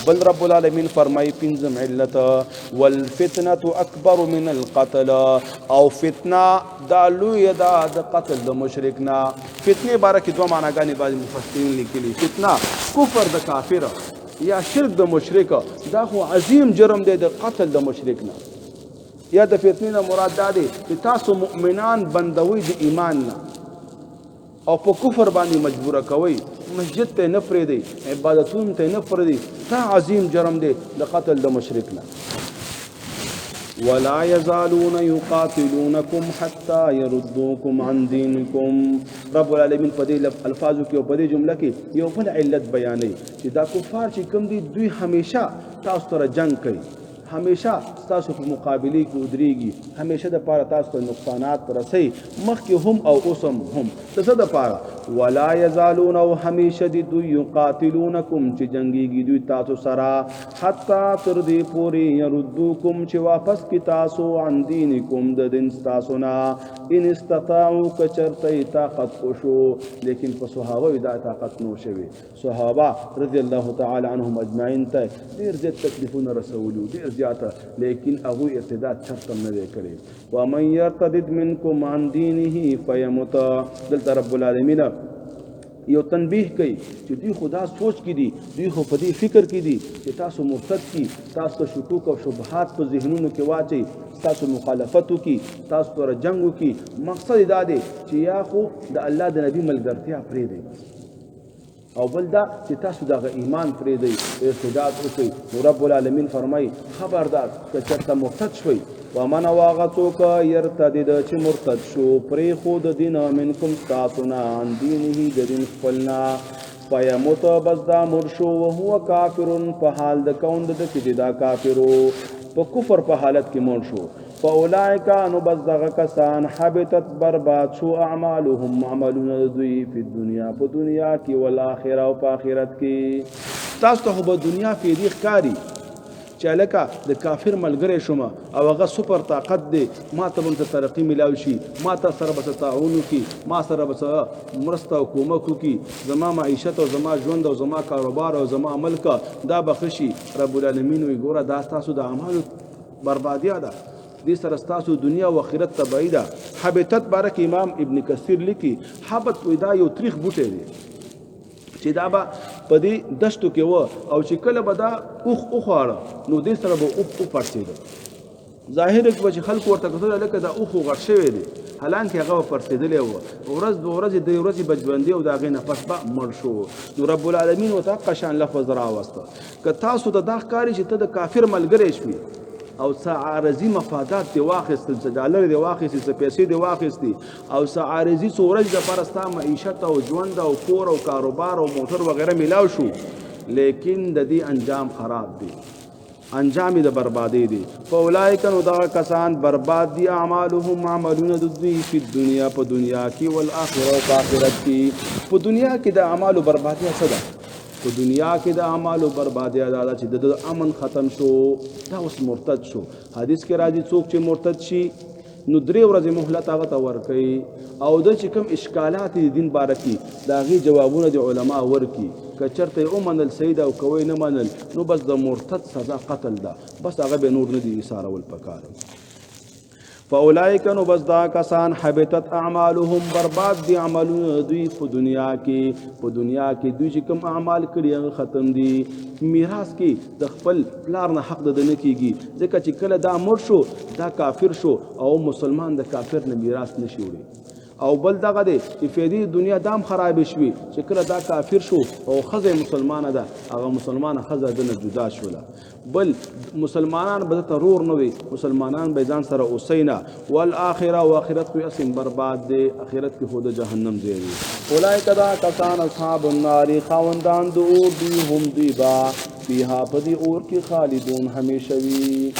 بل رب العالمین فرمای پنځم علت، والفتنه اکبر من القتل، او فتنه دا لوی ده د قتل د مشرک نه. فتنه باره کې دوه معناګانې بعضې مفسرین لیکلي، فتنه کفر د کافر یا شرک د مشرک، دا خو عظیم جرم دی د قتل د مشرک نه. یا د فتنې نه مراد دا دی چې تاسو مؤمنان بندوئ د ایمان نه او په کفر باندې مجبوره کوئ، مسجد ته نه پرېږدئ، عبادتونو ته نه پرېږدئ، دا عظیم جرم دی د قتل د مشرک نه. ولا يزالون يقاتلونكم حتى يردوكم عن دينكم. رب العالمین په دې الفاظو کې او په دې جمله کې یو بل علت بیانوي چې دا کفار چې کوم دي دوی همیشه تاسو سره جنگ کوي، همیشه ستاسو په مقابلې کې ودرېږي، همیشه د پاره تاسو ته نقصانات رسي، مخکې هم او اوس هم. د څه د پاره؟ ولا یزالون، او همیشه دي دوی، یقاتلونکم، چې جنګیږي دوی تاسو سره، حتی تر دې پورې، یردوکم، چې واپس کی تاسو، عن دینکم، د دین ستاسو نه، ان استطاعوا، که چرته یې طاقت وشو. لیکن په صحابه دا طاقت نو شوی. صحابه رضی الله تعالی عنهم اجمعین ته ډیر زیات تکلیفونه رسولو، ډیر زیات، لیکن هغوی ارتداد چرته نه دی کړی. ومن يرتد منکم عن دینه فیمت. دلته رب العالمین یو تنبیه کوي چې دوی خو دا سوچ کې دي، دوی خو په دې فکر کې دي چې تاسو مرتد کی، تاسو ته شکوک او شبهات په ذهنونو کې واچي، تاسو مخالفت وکي، تاسو سره جنگ وکي. مقصد دا دی چې یا خو د الله د نبی ملګرتیا پرېږدئ، او بل دا چې تاسو دغه ایمان پرېږدئ، ارتداد وکړئ. نو رب العالمین فرمایي خبردار که چېرته مرتد شوئ. ومن، او هغه څوک، یرتدد، چې مرتد شو، پرېښود دین، منکم، ستاسو نه، عن دینه، د دین خپل نه، فیموت، بس دا مړ شو، وهو کافر، په حال د کون د ده کې چې دا کافرو، په کفر په حالت کې مړ شو، فاولائک، نو بس دغه کسان، حبطت، برباد شو، اعمالهم، عملونه د دوی، په دنیا، په دنیا کې، والآخره، او په آخرت کې. تاسو ته خو به دنیا فیدی ښکاري چې هلکه د کافر ملګری شوم او هغه سپر طاقت دی، ما ته به څه ترقي میلاو شي، ما ته سره به څه تعاون وکړي، ما سره به څه مرسته او کومک وکړي، زما معیشت او زما ژوند او زما کاروبار او زما ملک دا به ښه شي. رب العالمین وایي ګوره، دا ستاسو د اعمالو بربادیا ده، دې سره ستاسو دنیا او آخرت تباهي ده. حبطت باره کې امام ابن کثیر لیکي، حبط وایي دا یو تریخ بوټی دی چې دا به په دې دشتو کې و، او چې کله به دا اوښ وخواړه نو دې سره به اوښ وپړسېده. ظاهر کې به چې خلکو ورته کتل لکه دا اوښ غټ شوی دی، حالانکه هغه به پړسېدلی و. ورځ دوه ورځې درې ورځې به ژوندی او د هغې نه پس به مړ شو. نو رب العالمین ورته حقه شان لفظ راوسته، که تاسو ته دا ښکاري چې ته د کافر ملګری شوې او څه عارضي مفادات دې واخیستل، څه ډالر دې واخیستې، څه پیسې دې واخیستې، او څه عارضي څو ورځې دپاره ستا معیشت او ژوند او کور او کاروبار او موټر وغیره میلاو شو، لیکن د دې انجام خراب دی، انجام د بربادي دی. فاولائک، نو دغه کسان، برباد دي، اعمالهم، عملونه د دوی، په دنیا، په دنیا کې، والآخره، او په آخرت کې. په دنیا کې د اعمالو بربادي څه ده؟ په دنیا کې د اعمالو بربادي دا ده چې د امن ختم شو، دا اوس مرتد شو. حدیث کې راځي څوک چې مرتد شي نو درې ورځې مهلت هغه ته ورکوي، او د چې کوم اشکالات دي دین باره کې د هغې جوابونه د علما ورکړي. که چېرته یې ومنل صحیح ده، او که ویې نه منل نو بس د مرتد سزا قتل ده، بس هغه به نور نه دي ایسارول پکار. فاولائک، نو بس دا کسان، حبطت اعمالهم، برباد دي عملونه دوی په دنیا کې. په دنیا کې دوی چې کوم اعمال کړي هغه ختم دي. میراث کې د خپل پلار نه حق د نه کیږي، ځکه چې کله دا مړ شو دا کافر شو، او مسلمان د کافر نه میراث نشي وړي. او بل دغه دی چې فیدی دنیا دام خراب شوي چې کله دا کافر شو او ښځه مسلمانه ده، هغه مسلمانه ښځه دنه جدا شوله. بل مسلمانان به ته رور نه وي، مسلمانان به ځان سره اوسینا. والآخره، او آخرت کې اسم برباد دی، آخرت کې خود جهنم دی. اولئک، دا کسان، اصحاب النار، خاوندان د اور دی، هم دوی با، فیها، په دې اور کې، خالدون، همیشه وي.